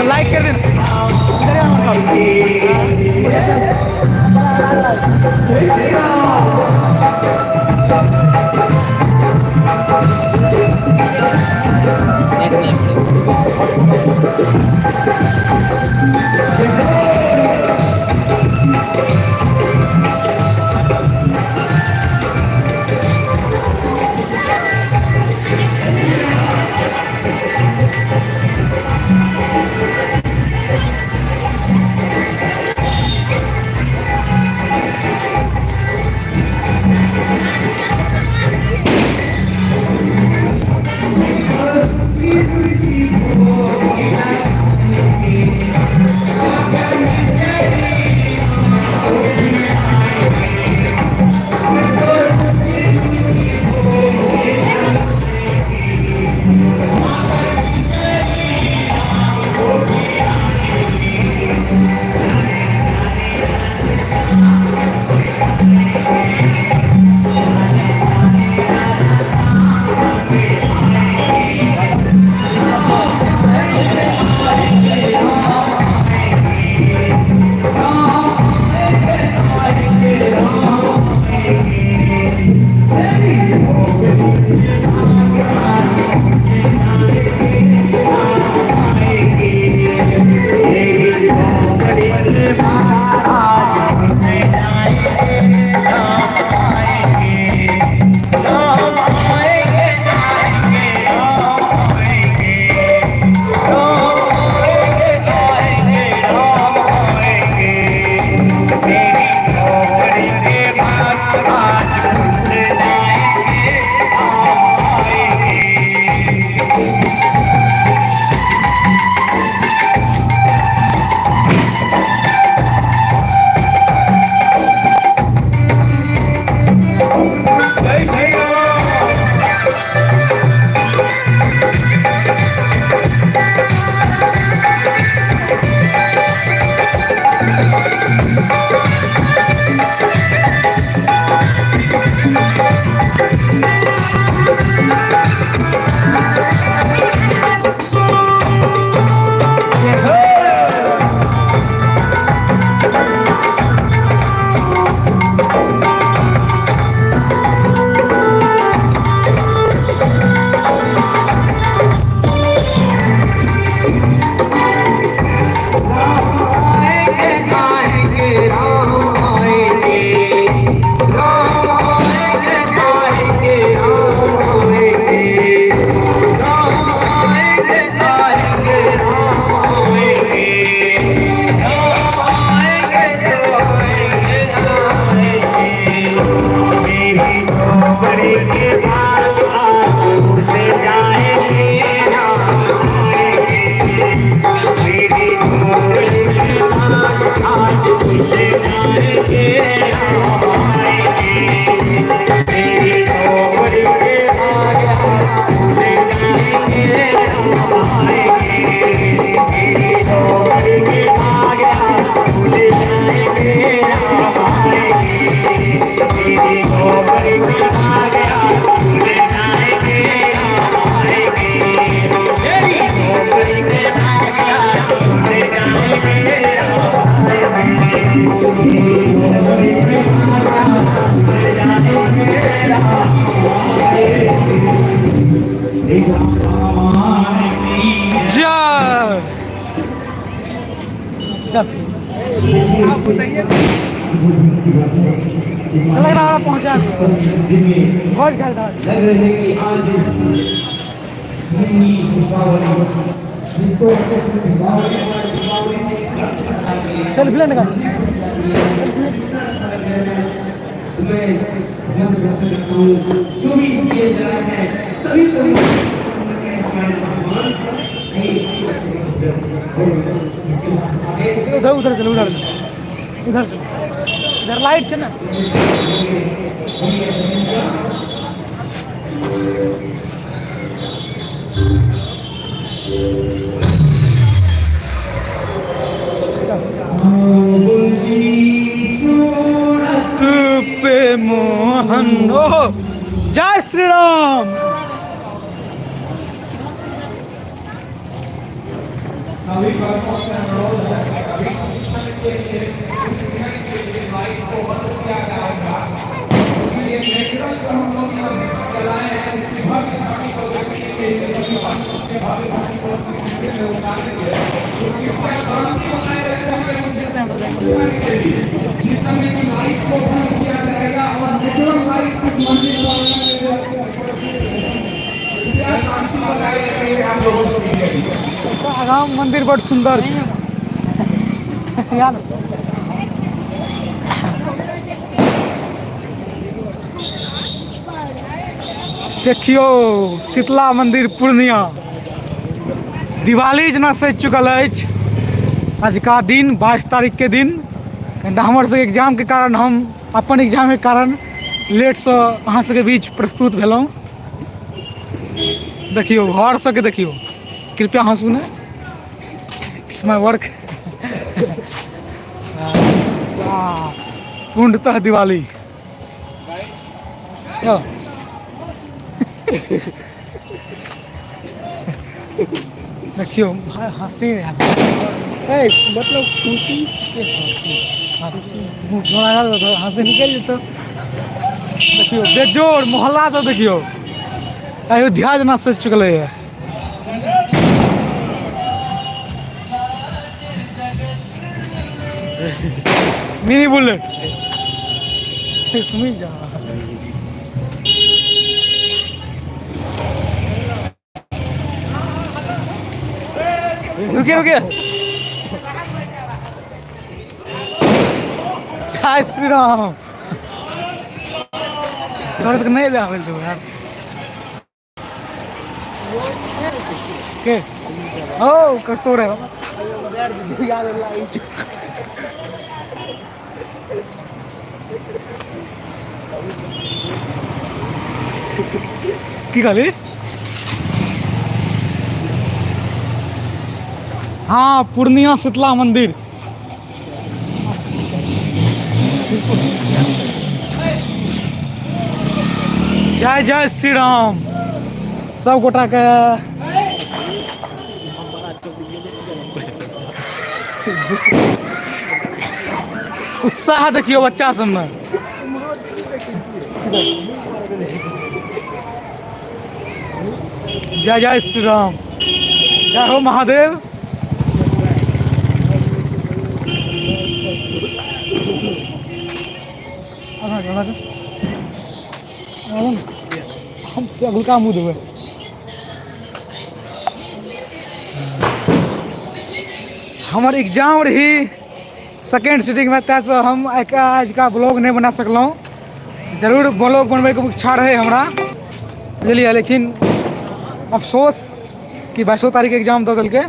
Like कर देना। इधर ही जय। चल लग रहा पहुंचा बहुत घर था। सेल्फी लेने का जो भी इसलिए है सभी उधर उधर चलो, उधर उधर चलो, इधर लाइट है ना। मोहन। ओ जय श्री राम। सभी भक्तों से अनुरोध है, अभी कुछ क्षण के लिए कुछ मिनट के लिए लाइट को बंद किया जाएगा। ये नेचुरल जो हम लोग यहाँ जलाए हैं, उसकी भव्य झांकी को देखने के लिए सभी भक्त उसके भव्य झांकी को उसके पीछे में उतारेंगे। तो कृपया शांति बनाए रखें अपने के लिए। जिस समय की लाइट को बंद किया जाएगा और नेचुरल लाइट कुछ मंदिर कृपया शांति बनाए रखेंगे हम लोगों से। राम मंदिर बड़ सुंदर छै यार। देखियौ शीतला मंदिर पूर्णिया दिवाली जेना सजि चुकल अछि। आजुका दिन 22 तारीख के दिन कनिटा हमर सबके एग्जामके कारण, हम अपन एग्जामके कारण लेटसँ अहाँ सबके बीच प्रस्तुत भेलहुँ। देखियौ घर सबके, देखियौ। कृपया हँसू ने, it's my work. पूर्णतः दिवाली यौ। देखियौ हँसी ए, मतलब खुशी के हंसी। हँसी निकलि जेतौ। देखियौ बेजोड़ मोहल्ला सब, देखियौ अयोध्या जेना सजि चुकलै है। मिनी बुलेट सुनि जा। रुकिए रुकिए। जय श्री राम। तोरा सबके नहि ले आबै देबौ यार के ओ कतौ रहे याद लागै छै। की कहली? हाँ, पूर्णिया शीतला मंदिर। जय जय श्री राम सब गोटा के। उत्साह देखियौ बच्चा सबमे। जय जय श्री राम, जय हो महादेव। हम अगुलका मुँह देबै। हमर एग्जाम रही सेकेंड सिटिंगमे, ताहिसँ हम आजुका ब्लॉग नहि बना सकलहुँ। जरूर ब्लॉग बनबैके इच्छा रहै हमरा, बुझलियै, लेकिन अफसोस कि 22 तारीख एग्जाम दऽ देलकै।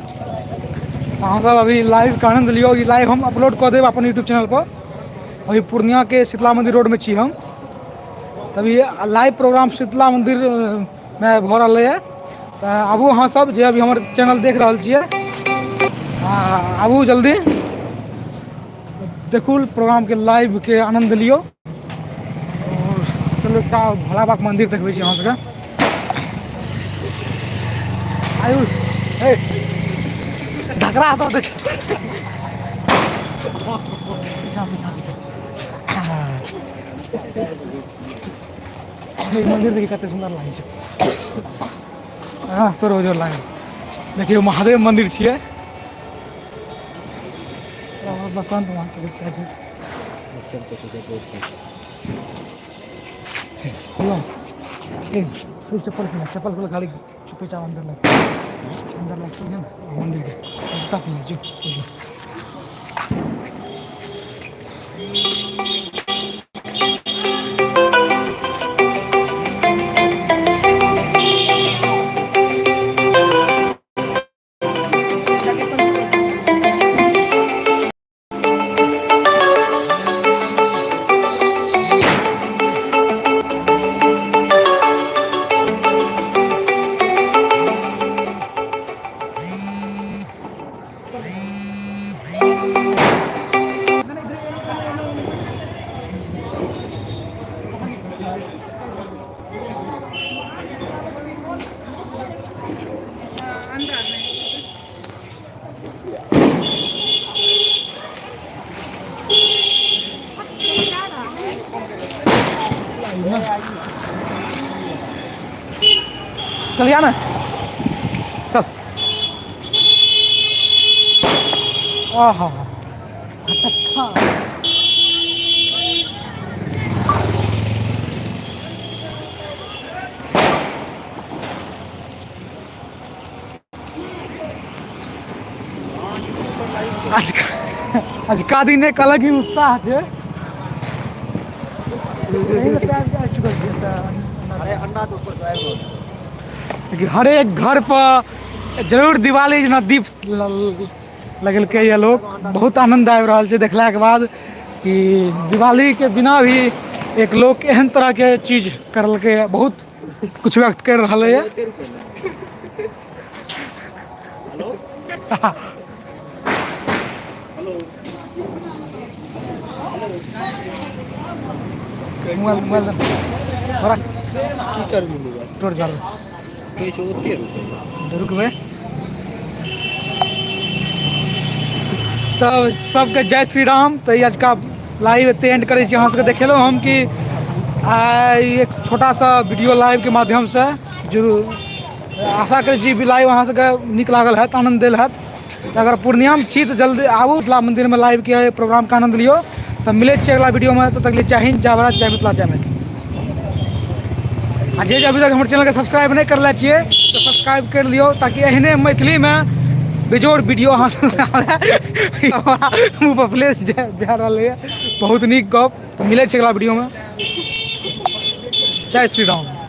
अहाँसब अभी लाइवके आनन्द लियौ। ई लाइव हम अपलोड कऽ देब अपन यूट्यूब चैनलपर। अभी पूर्णियाके शीतला मन्दिर रोडमे छी हम। तभी लाइव प्रोग्राम शीतला मन्दिरमे भऽ रहलैए। तऽ आबू अहाँ सब जे अभी हमर चैनल देख रहल छियै, आबू जल्दी, देखू प्रोग्रामके लाइवके आनन्द लियौ। आओर चलू एकटा भोला बाबाके मन्दिर देखबै छी अहाँ सबके। आयुष हे ढकरा सब देख। पीछा पीछा पीछा। ई मन्दिर देखी कते सुन्दर लागै छै। हँ, तोरो जोर लागै। देखियौ महादेव मन्दिर छियै। बसंत वहाँ से खुला ए से चप्पल खुला, चप्पल खुला। खाली चुपे चाप अंदर लग, अंदर लग ना मंदिर के जूता पहन जो। ना। चल या ना, चल। आहा आजका दिन एक अलग ही उत्साह छै। हरेक घर पर जरूर दिवाली जेना दीप लगेलकै यऽ लोक। बहुत आनंद आबि रहल छै देखलाके बाद कि दिवालीके बिना भी एक लोक एहन तरहके चीज करलकै यऽ, बहुत कुछ व्यक्त कर रहलैए। मोबाइल मोबाइल रख। की करबी मोबाइल? तोड़ जा। कहै छै ओते रुपैआ। रुकबै तऽ सबके जय श्री राम। तऽ ई आजका लाइव एते एंड करै छी। अहाँ सबके देखेलहुँ हम कि आइ एक छोटा सा वीडियो लाइवके माध्यमसँ। जरूर आशा करै छी लाइव अहाँ सबके नीक लागल हैत, आनन्द देल हैत। तऽ अगर पूर्णियामे छी तऽ जल्दी आबू मिथिला मन्दिरमे, लाइवके प्रोग्रामके आनन्द लियौ। तऽ मिलै छी अगला वीडियोमे, तब तक लिए जय हिन्द, जय भारत, जय मिथिला, जय मैथिली। आ जे जे अभी तक हमर चैनलके सब्सक्राइब नहि करले छियै तऽ सब्सक्राइब करि लियौ, ताकि एहने मैथिलीमे बेजोड़ वीडियो अहाँ हमरा मुँह पर फ्लैश जा रहलैए। बहुत नीक गप। तऽ मिलै छै अगला वीडियोमे। जय श्री राम।